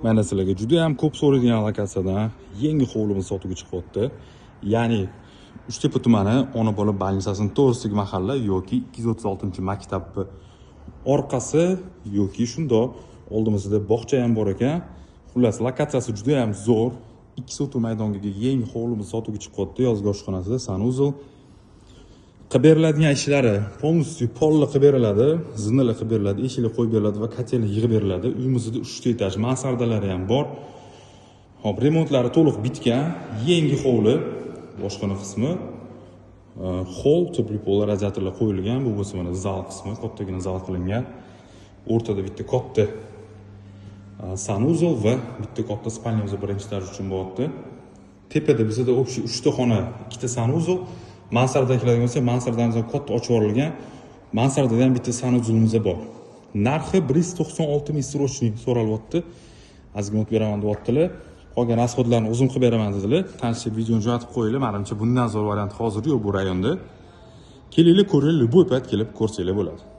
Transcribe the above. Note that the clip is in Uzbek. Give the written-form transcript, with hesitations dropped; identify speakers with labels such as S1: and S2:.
S1: Mana sizlarga juda ham ko'p so'raydigan lokatsiyadan yangi hovlimiz sotuvga chiqyapti. Ya'ni Uchtepa tumani, ona bola больница sini to'g'risidagi mahalla yoki 236-maktabni orqasi yoki shundoq oldimizda bog'cha ham bor ekan. Xullas, lokatsiyasi juda ham zo'r. 2 sotix maydonga yangi hovlimiz sotuvga chiqyapti. Yozgi oshxonasida санузел. Qilib beriladigan ishlari: полностью polli qilib beriladi, zinalar qilib beriladi, eshiklar qo'yib beriladi va котельный yig'ib beriladi. Uyimizda 3 ta этаж, mansardalari ham bor. Hop, remontlari to'liq bitgan, yangi hovli, oshxona qismi, холл, теплый пол, radiatorlar qo'yilgan. Bu bo'lsa mana zal qismi, kattagina zal qilingan. O'rtada bitta katta санузел va bitta katta спальня miz birinchi этаж uchun bo'lyapti. Tepada bizada общий uchta xona, ikkita санузел. Mansardaga keladigan bo'lsak, mansardamiz ham katta ochib yuborilgan. Mansardada ham bitta санузел imiz bor. Narxi 196 000 срочный so'ralyapti. Ozgina o'tib beraman deyaptilar. Qolgan расход larni o'zim qilib beraman dedilar. Tanishib, videoni jo'natib qo'yinglar. Manimcha, bundan zo'r variant hozir yo'q bu rayonda. Kelinglar, ko'ringlar, любой payt kelib ko'rsanglar bo'ladi.